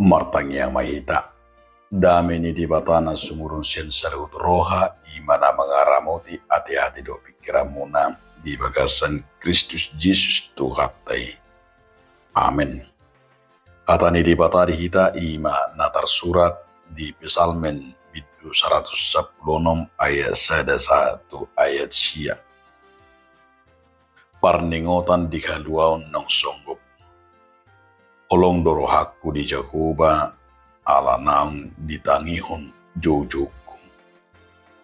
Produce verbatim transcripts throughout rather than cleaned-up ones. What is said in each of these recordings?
Martangiang ma hita. Dame ni Debata na sumurung sian saluhut roha, i ma na mangaramoti ateate dohot pingkiranmuna di bagasan Kristus Jesus Tuhanta i. Amen. Hata ni Debata di hita i ma na tarsurat di Psalmen bindu saratus sampulu onom ayat sada sahat tu ayat sia. Parningotan di haluaon naung songgop. Holong do rohangku di Jahowa, ala naung ditangihon joujoungku,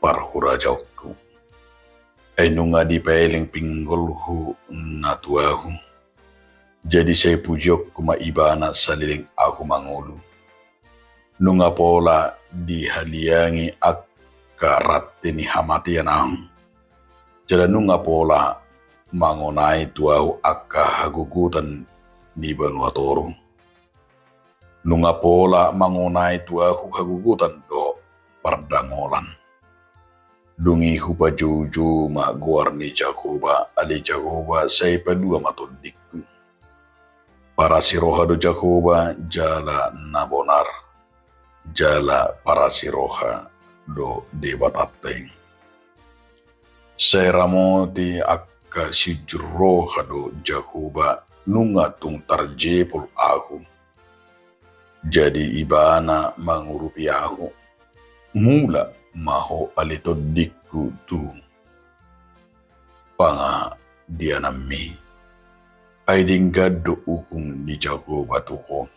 parhurajaonku. Ai nunga dipaeleng pinggolhu na tu ahu. Jadi sai pujionku ma Ibana saleleng ahu mangolu. Nunga pola dihaliangi angka rante ni hamatean ahu. Jala nunga pola mangonai tu ahu angka hagogotan ni banua toru. Nunga pola mangonai tu ahu hagogotan dohot pardangolan. Dung i hupajoujou ma goar ni Jahowa, ale Jahowa, sai palua ma tondingku. Parasi roha do Jahowa, jala na bonar, jala parasi roha do Debatanta i. Sai ramoti angka sijur roha do Jahowa, nunga tung tarjepol ahu. Jadi Ibana mangurupi ahu. Mulak ma ho ale tondingku tu pangadiananmi. Ai denggan do uhum ni Jahowa tu ho.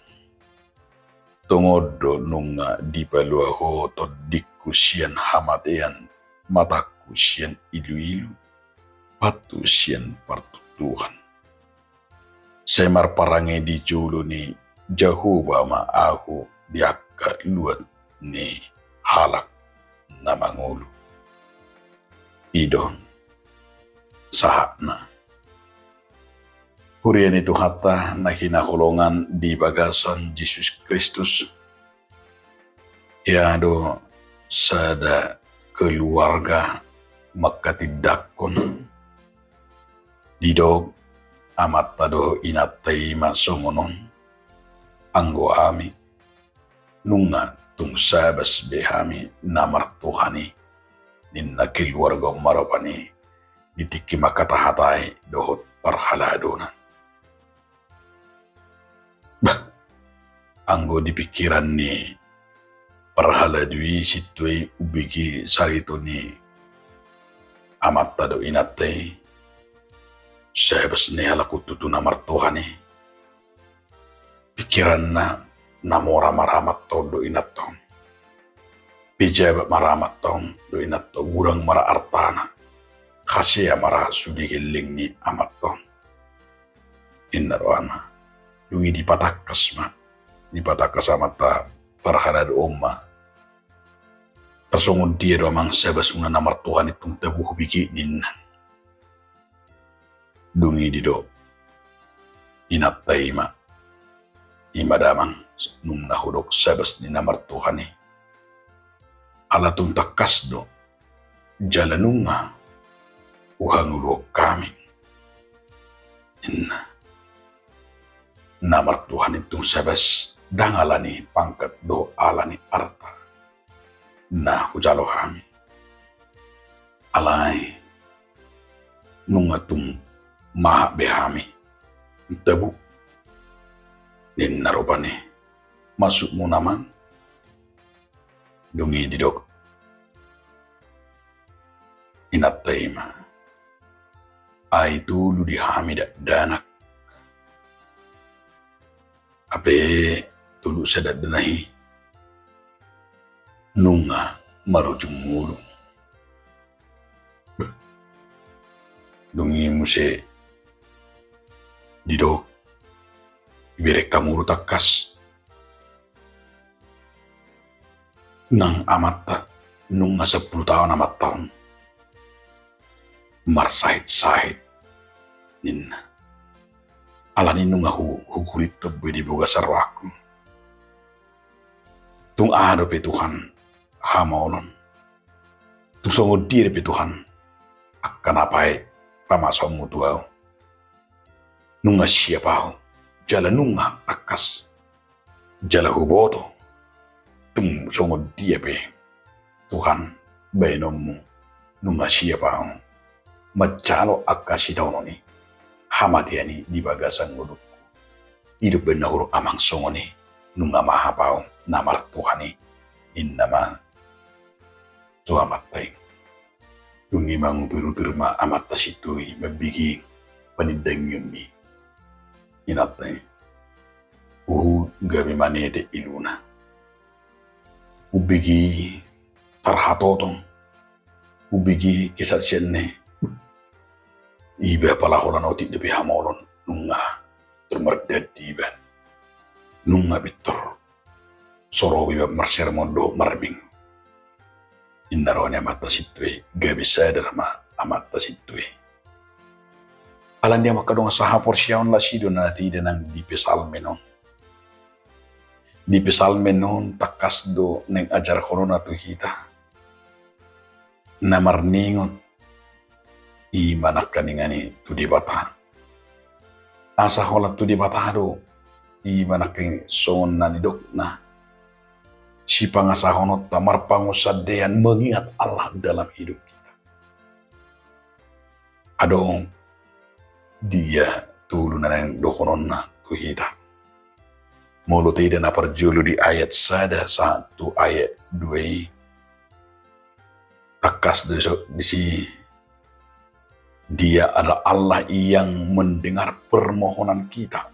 Tongon do nunga dipalua ho tondingku sian hamatean, matangku sian iluilu, patangku sian partuktuhan. Sai marparange di jolo ni Jahowa ma ahu di angka luat ni halak na mangolu. I do sahatna. Huria ni Tuhanta na hinaholongan di bagasan Jesus Kristus. Ia do sada keluarga manghatindanghon. Didok amanta dohot inanta i ma songon on. Anggo hami, nunga tung sabas be hami na martuhan i, ninna keluarga on ma rupani di tingki mangkatahatai dohot parhaladona. Bah, anggo di pingkiran ni parhalado i sintua i umbege sarito ni amanta dohot inanta i, sabas ni halak on tutu na martuhan i. Pingkiranna na mora ma ra amanta on dohot inanta on. Pejabat ma ra amanta on dohot inanta on, godang ma ra artana, hasea ma ra sude gelleng ni amanta on. Ninna rohana. Dung i dipatangkas ma, dipatangkas amanta parhalado on ma. Tarsongon dia do amang sabasmuna na martuhan i, tung tabo hubege ninna. Dung i didok inanta i ma, i ma damang, nunga hudok sabas ni na martuhan i. Ala tung tangkas do, jala nunga huhangoluhon hami, ninna. Na martuhan i tung sabas, ndang ala ni pangkat dohot ala ni arta na hujalo hami. Alai nunga tung mahat be hami, tabo, ninna rupani. Masukmuna amang. Dung i didok inanta i ma, ai tolu di hami dakdanak. Hape tolu sada dakdanak i nunga marujung ngolu. Dung i muse didok, ibereng hamu do tangkas. Nang amanta, nunga sampulu taon amanta on marsahit-sahit, ninna. Alani nunga hu-, hugurit be di bagasan rohangku. Tung aha dope Tuhan hamaolon? Tung songon dia dope Tuhan angka na paet pamasaonmu tu ahu? Nunga siap ahu, jala nunga tangkas Jala huboto tung songon dia pe, Tuhan, baenonmu, nunga siap ahu manjalo angka sitaonon i, hamatean i di bagasan ngolungku. I do umbahen na hudok amang songon i, nunga mahap ahu na martuhan i, ninna ma tu amanta i. Dung i mangupirupir ma amanta sintua i mambege panindangion ni inanta i. Huhut gabe manete iluna. Umbege tarhatotong, umbege kesaksianna i. Iba pala holan otik dope hamolon, nunga pintor mardandi iba, nunga pintor so ro iba marsermon dohot marminggu. Ninna roha ni amanta sintua i, gabe sadar ma amanta sintua i. Alani i angka dongan sahaporseaon, las i do na taida nang di Psalmen on. Di Psalmen on tangkas do naeng ajarhononna tu hita na marningot i ma nangkaningan i tu Debata. Asa holan tu Debata do i ma nangkaningan i songon na nidokna sipangasahononta marpangunsandean, mengingat Allah dalam hidup kita. Adong dia tolu na naeng dohononna tu hita. Molo taida na parjolo di ayat sada sahat tu ayat dua i, tangkas do disi, Dia adalah Allah yang mendengar permohonan kita.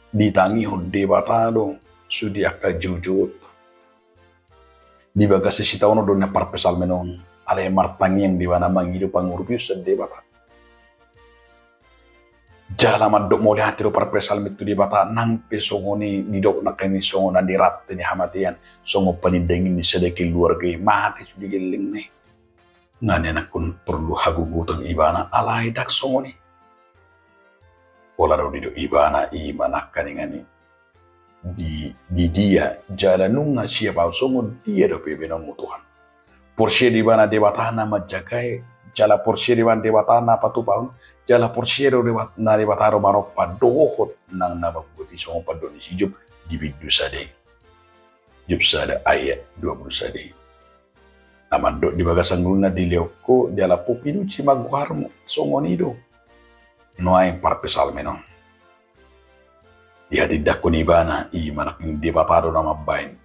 Ditangihon Debata do sude angka joujou. Di bagasan sitaonon do na parpsalmen on, alai martangiang do ibana mangido pangurupion sian Debata. Jala mandok mauliate do parpsalmen tu Debata, nang pe songon i didok nangkaningan i songon na di rante ni hamatean, songon panindangion ni sada keluarga i, mate sude gellengna i. Nga nian angkon porlu hagogotan ibana, alai ndang songon i. Pola do didok ibana i ma nangkaningan i, di, di dia jala nunga siap ahu, songon dia dope baenonmu Tuhan. Porsea do ibana Debata na manjagai, jala porsea do ibana Debata na patupahon, jala porsea do Deba-, na Debata do manompa dohot nang na mambuat i, songon pandok ni si Job di bindu sada i. Job sada ayat dua pulu sada i. Na mandok di bagasan ngoluna dilehon Ho, jala pinuji ma goarmu, songon i do. Nuaeng parpsalmen on dihatindangkon ibana i ma nangkin Debata do na mambahen.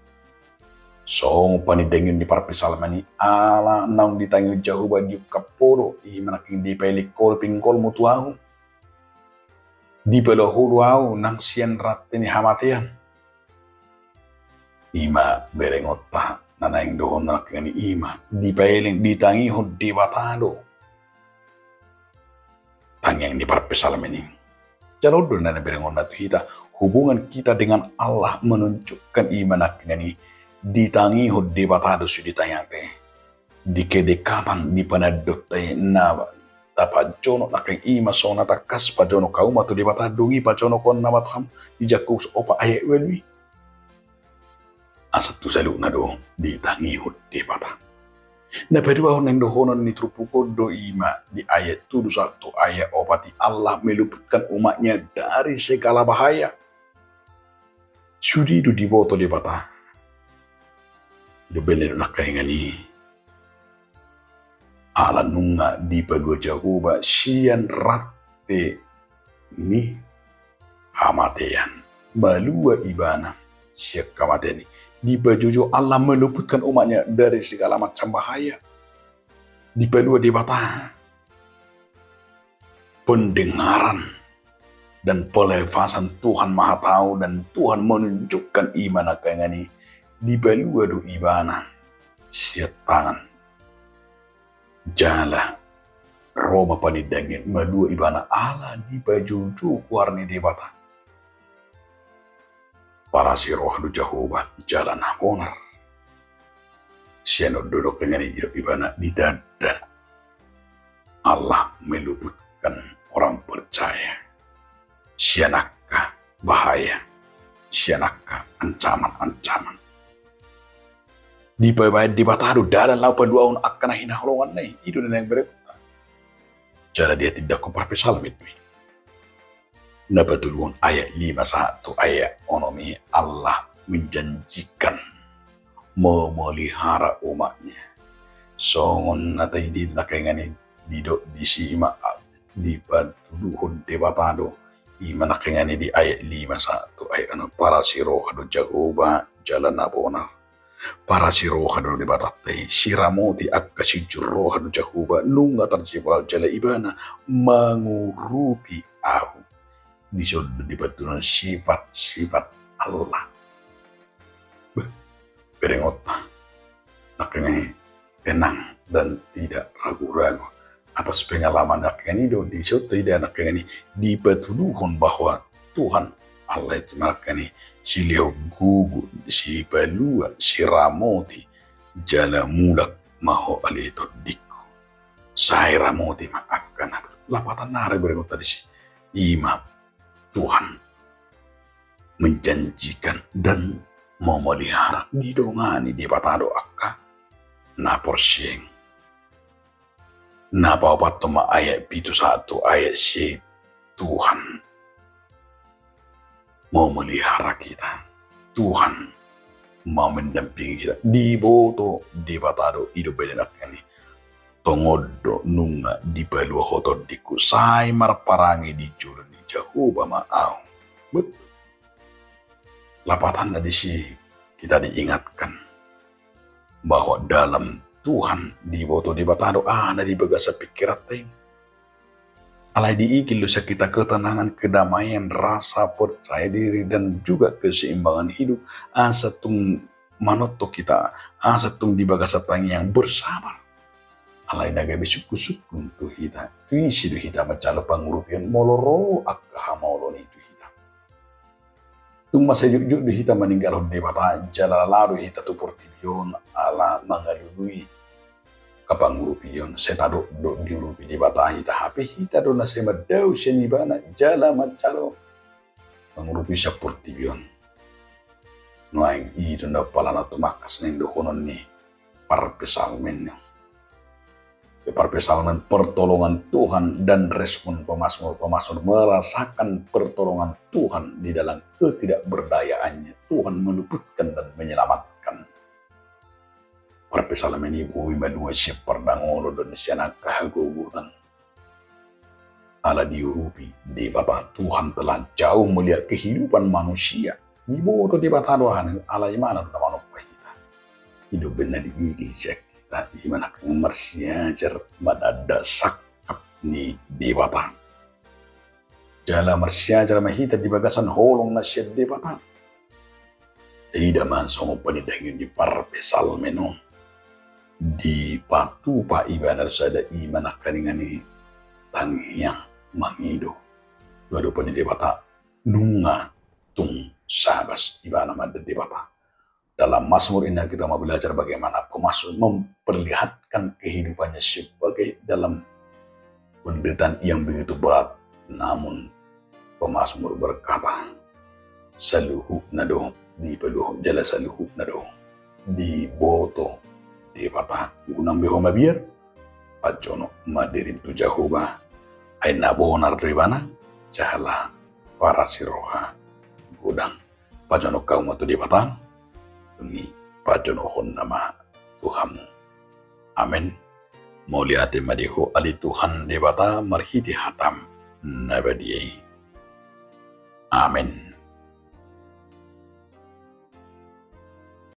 Songon panindangion ni parpsalmen i, ala naung ditangihon Jahowa, diungkap ho do i ma nangkin, dipaelek ho do pinggolmu tu ahu. Dipalua ho do ahu nang sian rante ni hamatean. I ma berengonta na naeng dohononna nangkaningan i, i ma dipaelek, ditangihon Debata do. Tangiang ni parpsalmen i. Jala on do na naeng berengonna tu hita, hubungan kita dengan Allah menunjukkan i ma nangkaningan i, ditangihon Debata do sude tangiangta i. Di kedekatan, di panandaonta i na tapajonok nangkaningan i ma songon na tangkas, pajonok hamu ma tu Debata, dung i pajonok hon nama tu hamu, di Jakobus opat ayat ualu i. Asa tu saluhutna do ditangihon Debata. Na paduahon naeng dohonon ni turpuk on do i ma di ayat tolu sahat tu ayat opat i, Allah meluputkan umatnya dari segala bahaya. Sude do diboto Debata. Didok nangkaningan i, ala nunga dipalua Jahowa sian rante ni hamatean. Malua ibana sian hamatean i. Dipajoujou Allah, meluputkan umatnya dari segala macam bahaya. Dipalua Debata pendengaran dan pelepasan Tuhan Maha Tahu, dan Tuhan menunjukkan i ma nangkaningan i, dipalua do ibana sian tangan. Jala ro ma panindangion, malua ibana ala dipajoujou goar ni Debata. Parasi roha do Jahowa jala na bonar. Sian on do nangkaningan i didok ibana, ditanda Allah meluputkan orang percaya sian angka bahaya, sian angka ancaman-ancaman. Dipabaen Debata do dalan laho paluahon angka na hinaholonganna i, i do na naeng berengonta. Jala dihatindangkon parpsalmen do i. Na patoluhon, ayat lima sahat tu ayat onom i, Allah menjanjikan memelihara umatnya. Songon na taida nangkiningan i, didok disi ma dipatuduhon Debata do, i ma nangkiningan i di ayat lima sahat tu ayat onom, parasi roha do Jahowa jala na bonar. Parasi roha do Debatanta i, siramoti angka sijur roha do Jahowa, nunga tarjemur ahu jala ibana mangurupi ahu. Dison do dipatuduhon sifat-sifat Allah. Beh, berengot ma. Nangkiningan i tenang dan tidak ragu-ragu. Atas pengalaman nangkiningan i do, dison taida nangkiningan i dipatuduhon bahwa Tuhan Allah i ma nangkiningan i silehon gogo, sipalua, siramoti, jala mulak ma ho ale tondingku. Sai ramoti ma angka na, lapatan nari berengot disi. I ma Tuhan menjanjikan dan memelihara, didongani Debata do angka na porsea i. Na paopathon ma ayat pitu sahat tu ayat sia, Tuhan memelihara kita, Tuhan mau mendampingi kita. Diboto Debata do, i do baenan nangkiningan i. Tongon do nunga dipalua ho tondingku, sai marparange di jolo ni Jahowa ma ahu. Betul. Lapatanna disi kita diingatkan bahwa dalam Tuhan diboto Debata do aha na di bagasan pingkiranta i. Alai diigil do sian hita ketenangan, kedamaian, rasa percaya diri, dan juga keseimbangan hidup, asa tung manontok hita, asa tung di bagasan tangiang bersabar. Alai na gabe sungkun-sungkun tu hita, tu ise do hita manjalo pangurupion molo ro angka hamaolon i tu hita. Tung masa jotjot do hita maninggalhon Debata, jala laho do hita tu portibi on ala mangalului angka pangurupion. Sai tadok do diurupi Debata hita, hape hita do na sai mandao sian ibana jala manjalo pangurupi sian portibi on. Nuaeng i do na pola na tumangkas naeng dohonon ni parpsalmen on. Parpsalmen, pertolongan Tuhan dan respon pemazmur. Pemazmur merasakan pertolongan Tuhan di dalam ketidakberdayaannya. Tuhan meluputkan dan menyelamatkan. Parpsalmen i boi malua sian pardangolon dohot sian angka hagogotan. Ala diurupi Debata, Tuhan telah jauh melihat kehidupan manusia. Diboto Debata do aha na, alai ibana do na manompa hita. I do umbahen na diigil sian hita, i ma nangkin marsiajar mananda sangkap ni Debata. Jala marsiajar ma hita di bagasan holong na sian Debata. Taida ma songon panindangion ni parpsalmen on. Dipatupa ibana do sada, i ma nangkiningan i tangiang mangido. Dua dope ni Debata, nunga tung sabas ibana mananda Debata. Dalam Mazmur ini kita mau belajar bagaimana pemazmur memperlihatkan kehidupannya sebagai dalam penderitaan yang begitu berat. Namun pemazmur berkata, saluhutna do dipaluahon jala saluhutna do diboto Debata. Unang be ho mabiar, pajonok ma dirim tu Jahowa, ai na bonar do ibana, jala parasi roha godang. Pajonok hamu ma tu Debata, dung i pajonokhonna ma tu hamu. Amen. Mauliate ma di ho ale Tuhan Debata marhite hataM na badia i. Amen.